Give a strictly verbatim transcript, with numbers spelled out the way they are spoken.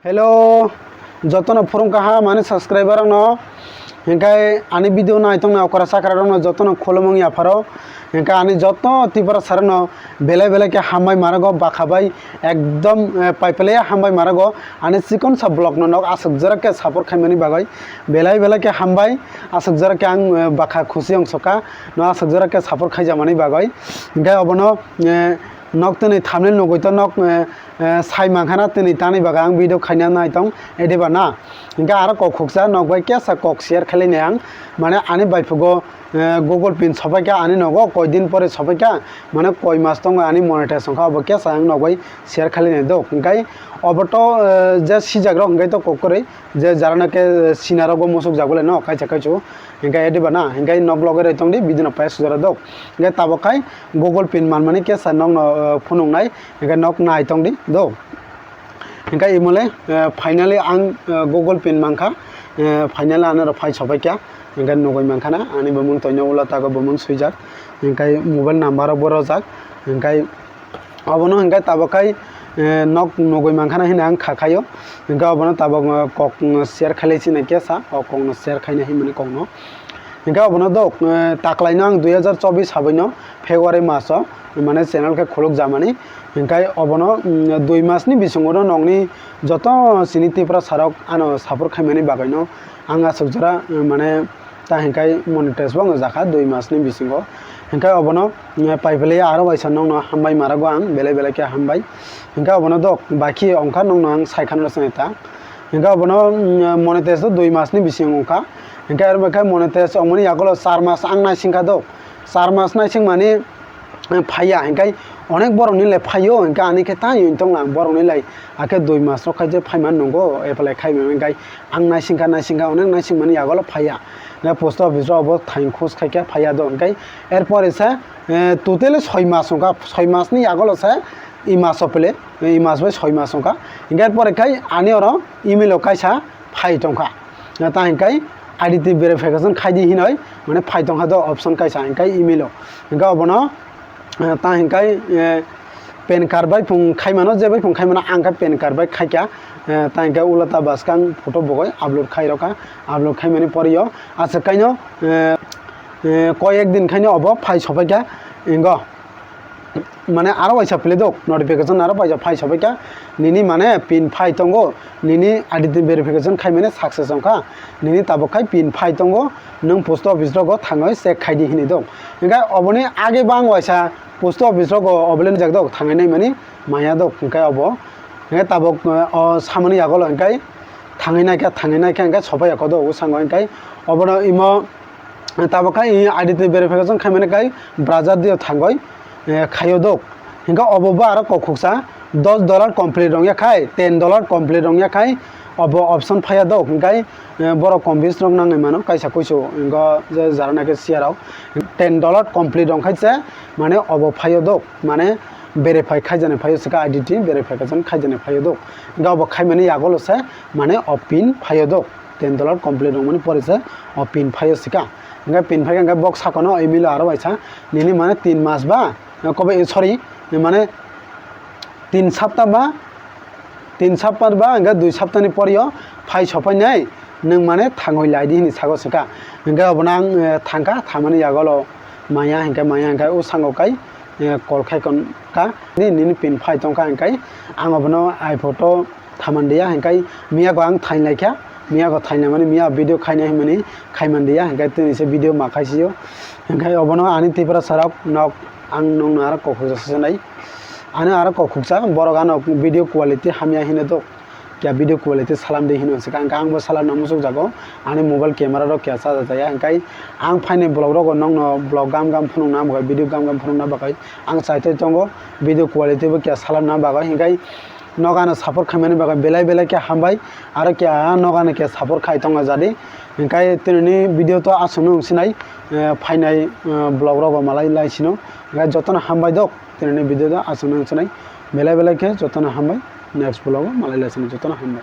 Hello, jotono phurung kaham ani subscriber rokno, hinkhe ani video nai tongnai okra chakra rokno jotono khulumung yapharo, hinkhe ani joto Tripura sarokno belai belai khe hambai marago, bakha bai ekdom, eh, paipalaya hambai marago, ani chikon sa vlog no nok aswk jora khe support khaimani bagwi belai belai khe hambai, aswk jora khe ang, eh, bakha khusi ongsoka no aswk jora khe support khaijamani bagwi, hinkhe obono, eh, nok tini thumbnail nugwi to nok, eh, eh, sai mankha na tini tani bagwi ang video khaina nai tong ediba na. Hinkhe aro kok khuksa nok bai kesa kok share khailai nai ang, mane ani baiphugo, eh, Google Pin sopaikha ani nogo koi din pore sopaikha, mane koi mas tongo ani monetize wngkha obo kesa ang nok bai share khailai nai do. Hinkhe obo to, eh, je sijak rok hinkhe to kok kwrwi je jara no khe, eh, sina rogo musuk jak bole no kaisa kaisu hinkhe ediba na hinkhe nok loge roi tongdi video no paisu jora do. Hinkhe tabok khai Google Pin manmani kesa nokno, eh, phunuknai, hinkhe nok nai tongdi do. Hinkhe imole, eh, finally ang, eh, Google Pin mankha, eh, finally anoro phai sopaikha, hinkhe nugwi mankhana, ani bumung toino ulo tago bumung swijak, hinkhe mobile number rokbo rojak, hinkhe obono hinkhe tabok khai, eh, nok nugwi mankhana hwnwi ang kha khaio, hinkhe obono tabok, eh, kok, mm, share khailai sinai kesa, o kokno share khaina hinmani kokno. Hinkhe obono dok, eh, taklaino ang dui hazar chobbish sabaino February maso, mane channel khe khuluk jamani. Hinkhe obono, mm, dui masni bisingo no nokni joto chini Tripura sarok ano support khaimani bagwino ang aswk jora, eh, mane ta hinkhe monetize bo wngjakha dui masni bisingo. Hinkhe obono, eh, paipalaya aro waisa nokno hambai marago ang belai belai khe hambai. Hinkhe obono dok baki ongkha nokno ang saikha no sinai ta. Hinkhe obono, mm, monetize do dui masni bising ongkha. Hinkhe aro bai khe monetize ongmani yagulo char mas ang naisingkha do. Char mas naising mani, eh, phaiya, hinkhe onek borokni lai phaio, hinkhe ani khe tang yun tonglang borokni lai, akhe dui mas rok khai je phaimani nungo, apply khai mani hinkhe ang naisingkha, naisingkha, onek naising mani yagulo phaiya. Hinkhe post office rok obo thaing khus khai khe phaiya do, hinkhe er pore se, eh, totally soi mas wngkha, soi masni yagulo se, i maso pele, i mas bai soi mas wngkha. Hinkhe er pore khai ani oro email o kaisa phai tongkha. Ta hinkhe identity verification khaidi hinoi, mane phai tongkha do option kaisa hinkhe email o. Hinkhe obono, eh, ta hinkhe, eh, pan card bai phung khaimano, je bai phung khaimano ang khe pan card bai khaikha. Eh, ta hinkhe ulo ta bwskang photo bogoi upload khairokha. Upload khaimani pore o aswk kaino, eh, eh, koyek din khaino obo phai sopaikha. Hingo. Mane aro waisa pele dok, notification aro waisa phai sobaikha, nini mane pin phai tongo, nini identity verification khai mane success wngkha, nini tabok khai pin phai tongo, nwng post office rogo thangwi check khaidi hinwi dok. Hinkhe oboni age bang waisa post office rogo obolen jak dok, thangwi nai mani maya dok, hinkhe obo, hinkhe tabok, eh, o samani yagulo hinkhe thangwi naikha, thangwi naikha hinkhe sobai ya kodo o sango hinkhe obono imo Tabok khe i identity verification khaimani khe browser dio thangwi, eh, khaio dok. Hinkhe obo bo aro kokhoksa dos dollar complete wngya khai, ten dollar complete wngya khai obo option phaiya dok. Hinkhe, eh, borok confuse rok nangwi mano kaisa kuisu hinkhe je jara naikhe siya rok ten dollar complete wngkha se mane obo phaio dok, mane verify khaijani phaio se khe identity verification khaijani phaio dok. Hinkhe obo khaimani yagulo se mane o pin phaio dok. Ten dollar complete wngmani pore se o pin phaio sika. Hinkhe pin phaikhe hinkhe bok sakono email o aro waisa nini mane tin mas ba, eh, kobe, eh, sorry, mane tin sapta ba, tin sapta ba hinkhe dui saptani pore o phai sophainai nwng mane thangwi laidi hinwi sago sika. Hinkhe obono ang, eh, thangkha, thamani yagulo maya hinkhe maya hinkhe o sango kai, eh, call khai kon ka ni nini pin phai tongkha hinkhe ang obono ai photo thamandiya hinkhe miyago ang thainlaikha, miyago thainlaimani miya video khaina hinmani khaimandiya hinkhe tini se video ma khaisio. Hinkhe obono ani Tripura sarok nok ang nokno aro kokhoksa sanai. Ano aro kokhoksa borok ano video quality hamya hino dok. Kya video quality salam de hino se kang kang bo salam na musuk jago. Ani mobile camera rok kya chaja jaya hinkhe ang phaini vlog rogo nokno vlog gam gam phunukna bagwi video gam gam phunukna bagwi ang chaitwi tongo video quality bo kya salam na bagwi hinkhe Nogo ano support khaimani bagwi belai belai khe hambai. Aro khe ah nogo ano khe support khai tongo jadi. Hinkhe tinini video to aswkno wngsinai, eh, phainai, eh, vlog rogo malai lai sino. Hinkhe jotono hambai dok, tinini video to aswkno wngsinai. Belai belai khe jotono hambai. Next vlog o malai lai sino, jotono hambai.